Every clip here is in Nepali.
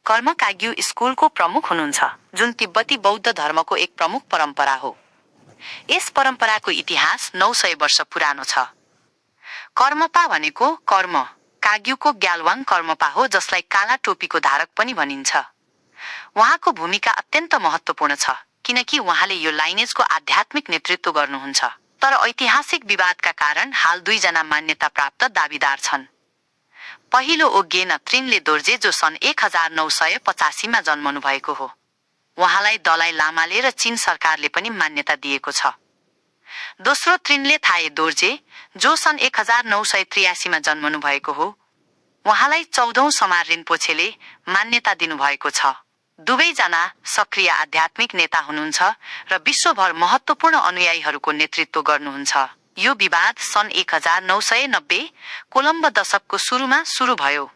कर्मकाग्यू स्कुलको प्रमुख हुनुहुन्छ, जुन तिब्बती बौद्ध धर्मको एक प्रमुख परम्परा हो। यस परम्पराको इतिहास 900 वर्ष पुरानो छ। कर्मपा भनेको कर्म काग्यूको ग्यालवाङ कर्मपा हो, जसलाई काला टोपीको धारक पनि भनिन्छ। उहाँको भूमिका अत्यन्त महत्त्वपूर्ण छ, किनकि उहाँले यो लाइनेजको आध्यात्मिक नेतृत्व गर्नुहुन्छ। तर ऐतिहासिक विवादका कारण हाल 2 जना मान्यता प्राप्त दाबीदार छन्। पहिलो ओग्येन त्रिनले दोर्जे, जो सन् 1985 मा जन्मनु भएको हो। उहाँलाई दलाई लामाले र चीन सरकारले पनि मान्यता दिएको छ। दोस्रो त्रिनले थाए दोर्जे, जो सन् 1983 मा जन्मनु भएको हो। उहाँलाई 14औं समार रिन्पोछेले मान्यता दिनुभएको छ। दुवैजना सक्रिय आध्यात्मिक नेता हुनुहुन्छ र विश्वभर महत्त्वपूर्ण अनुयायीहरूको नेतृत्व गर्नुहुन्छ। यो विवाद सन् 1990 कोलम्ब दशकको सुरुमा सुरु भयो।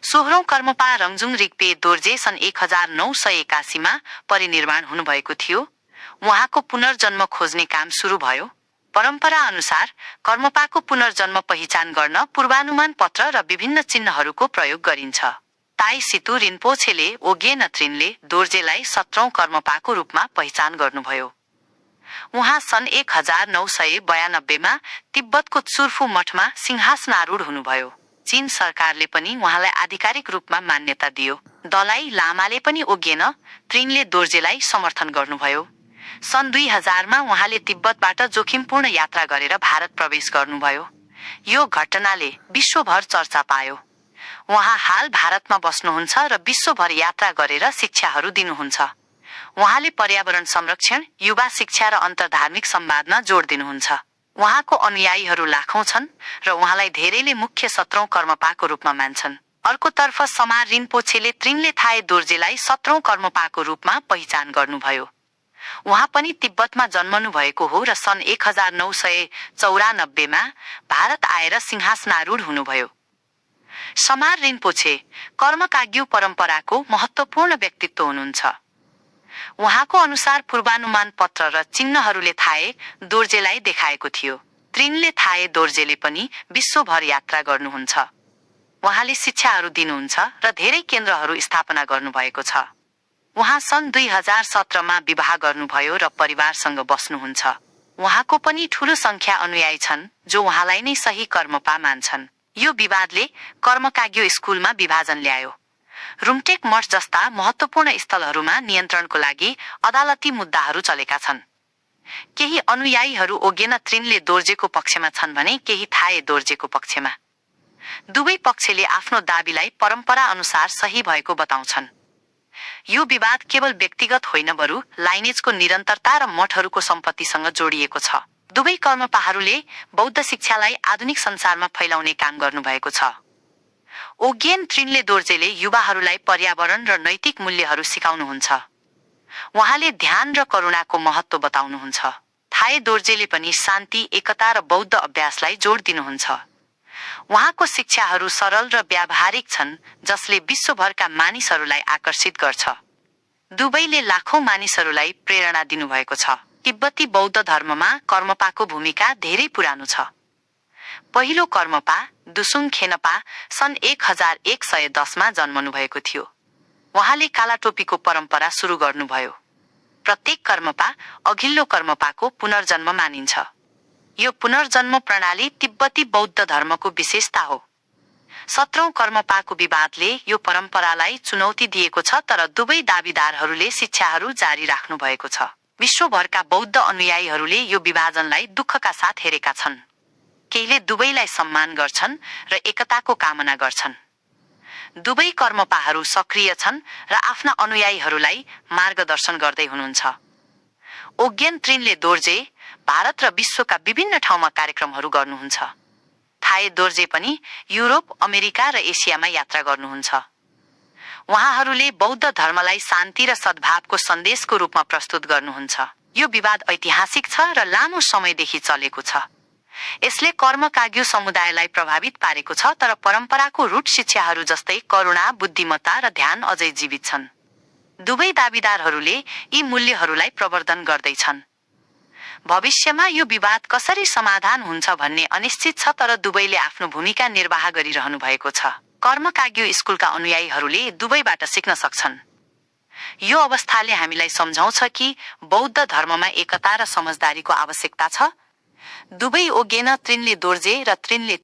16औं कर्मपा रङजुङ रिग्पे दोर्जे सन् 1981 मा परिनिर्वाण हुनुभएको थियो। उहाँको पुनर्जन्म खोज्ने काम सुरु भयो। परम्परा अनुसार कर्मपाको पुनर्जन्म पहिचान गर्न पूर्वानुमान पत्र र विभिन्न चिन्हहरूको प्रयोग गरिन्छ। ताई सितु रिन्पोछेले ओग्येन त्रिनले दोर्जेलाई 17औं कर्मपाको रूपमा पहिचान गर्नुभयो। उहाँ सन् 1992 मा तिब्बतको त्सुर्फु मठमा सिंहासनारूढ हुनुभयो। चीन सरकारले पनि उहाँलाई आधिकारिक रूपमा मान्यता दियो। दलाई लामाले पनि ओग्येन त्रिनले दोर्जेलाई समर्थन गर्नुभयो। सन् 2000 मा उहाँले तिब्बतबाट जोखिमपूर्ण यात्रा गरेर भारत प्रवेश गर्नुभयो। यो घटनाले विश्वभर चर्चा पायो। उहाँ हाल भारतमा बस्नुहुन्छ र विश्वभर यात्रा गरेर शिक्षाहरू दिनुहुन्छ। उहाँले पर्यावरण संरक्षण, युवा शिक्षा र अन्तर्धार्मिक संवादमा जोड दिनुहुन्छ। उहाँको अनुयायीहरू लाखौं छन् र उहाँलाई धेरैले मुख्य 17औं कर्मपाको रूपमा मान्छन्। अर्कोतर्फ समार रिन्पोछेले त्रिनले थाए दोर्जेलाई 17औं कर्मपाको रूपमा पहिचान गर्नुभयो। उहाँ पनि तिब्बतमा जन्मनु भएको हो र सन् 1994 मा भारत आएर सिंहासनारूढ हुनुभयो। समार रिन्पोछे कर्मकाग्यू परम्पराको महत्त्वपूर्ण व्यक्तित्व हुनुहुन्छ। उहाँको अनुसार पूर्वानुमान पत्र र चिन्हहरूले थाए दोर्जेलाई देखाएको थियो। त्रिनले थाए दोर्जेले पनि विश्वभर यात्रा गर्नुहुन्छ। उहाँले शिक्षाहरू दिनुहुन्छ र धेरै केन्द्रहरू स्थापना गर्नुभएको छ। उहाँ सन् 2017 मा विवाह गर्नुभयो र परिवारसँग बस्नुहुन्छ। उहाँको पनि ठूलो संख्या अनुयायी छन् जो उहाँलाई नै सही कर्मपा मान्छन्। यो विवादले कर्मकाग्यू स्कुलमा विभाजन ल्यायो। रुम्टेक मठ जस्ता महत्त्वपूर्ण स्थलहरूमा नियन्त्रणको लागि अदालती मुद्दाहरू चलेका छन्। केही अनुयायीहरू ओग्येन त्रिनले दोर्जेको पक्षमा छन् भने केही थाए दोर्जेको पक्षमा। दुवै पक्षले आफ्नो दाबीलाई परम्परा अनुसार सही भएको बताउँछन्। यो विवाद केवल व्यक्तिगत होइन, बरु लाइनेजको निरन्तरता र मठहरूको सम्पत्तिसँग जोडिएको छ। दुवै कर्मपाहरूले बौद्ध शिक्षालाई आधुनिक संसारमा फैलाउने काम गर्नुभएको छ। ओग्येन त्रिनले दोर्जेले युवाहरूलाई पर्यावरण र नैतिक मूल्यहरू सिकाउनुहुन्छ। उहाँले ध्यान र करुणाको महत्त्व बताउनुहुन्छ। थाए दोर्जेले पनि शान्ति, एकता र बौद्ध अभ्यासलाई जोड दिनुहुन्छ। उहाँको शिक्षाहरू सरल र व्यावहारिक छन्, जसले विश्वभरका मानिसहरूलाई आकर्षित गर्छ। दुवैले लाखौं मानिसहरूलाई प्रेरणा दिनुभएको छ। तिब्बती बौद्ध धर्ममा कर्मपाको भूमिका धेरै पुरानो छ। पहिलो कर्मपा दुसुङ खेनपा सन् 1110 मा जन्मनु भएको थियो। उहाँले काला टोपीको परम्परा सुरु गर्नुभयो। प्रत्येक कर्मपा अघिल्लो कर्मपाको पुनर्जन्म मानिन्छ। यो पुनर्जन्म प्रणाली तिब्बती बौद्ध धर्मको विशेषता हो। 17औं कर्मपाको विवादले यो परम्परालाई चुनौती दिएको छ, तर दुवै दाबीदारहरूले शिक्षाहरू जारी राख्नु भएको छ। विश्वभरका बौद्ध अनुयायीहरूले यो विभाजनलाई दुःखका साथ हेरेका छन्। केहीले दुवैलाई सम्मान गर्छन् र एकताको कामना गर्छन्। दुवै कर्मपाहरू सक्रिय छन् र आफ्ना अनुयायीहरूलाई मार्गदर्शन गर्दै हुनुहुन्छ। ओग्येन त्रिनले दोर्जे भारत र विश्वका विभिन्न ठाउँमा कार्यक्रमहरू गर्नुहुन्छ। थाए दोर्जे पनि युरोप, अमेरिका र एसियामा यात्रा गर्नुहुन्छ। उहाँहरूले बौद्ध धर्मलाई शान्ति र सद्भावको सन्देशको रूपमा प्रस्तुत गर्नुहुन्छ। यो विवाद ऐतिहासिक छ र लामो समयदेखि चलेको छ। यसले कर्मकाग्यू समुदायलाई प्रभावित पारेको छ, तर परम्पराको रूढ शिक्षाहरू जस्तै करुणा, बुद्धिमत्ता र ध्यान अझै जीवित छन्। दुवै दाबीदारहरूले यी मूल्यहरूलाई प्रवर्धन गर्दैछन्। भविष्यमा यो विवाद कसरी समाधान हुन्छ भन्ने अनिश्चित छ, तर दुवैले आफ्नो भूमिका निर्वाह गरिरहनु भएको छ। कर्मकाग्यू स्कुलका अनुयायीहरूले दुवैबाट सिक्न सक्छन्। यो अवस्थाले हामीलाई सम्झाउँछ कि बौद्ध धर्ममा एकता र समझदारीको आवश्यकता छ। दुवै ओगेन त्रिनले दोर्जे र त्रिनले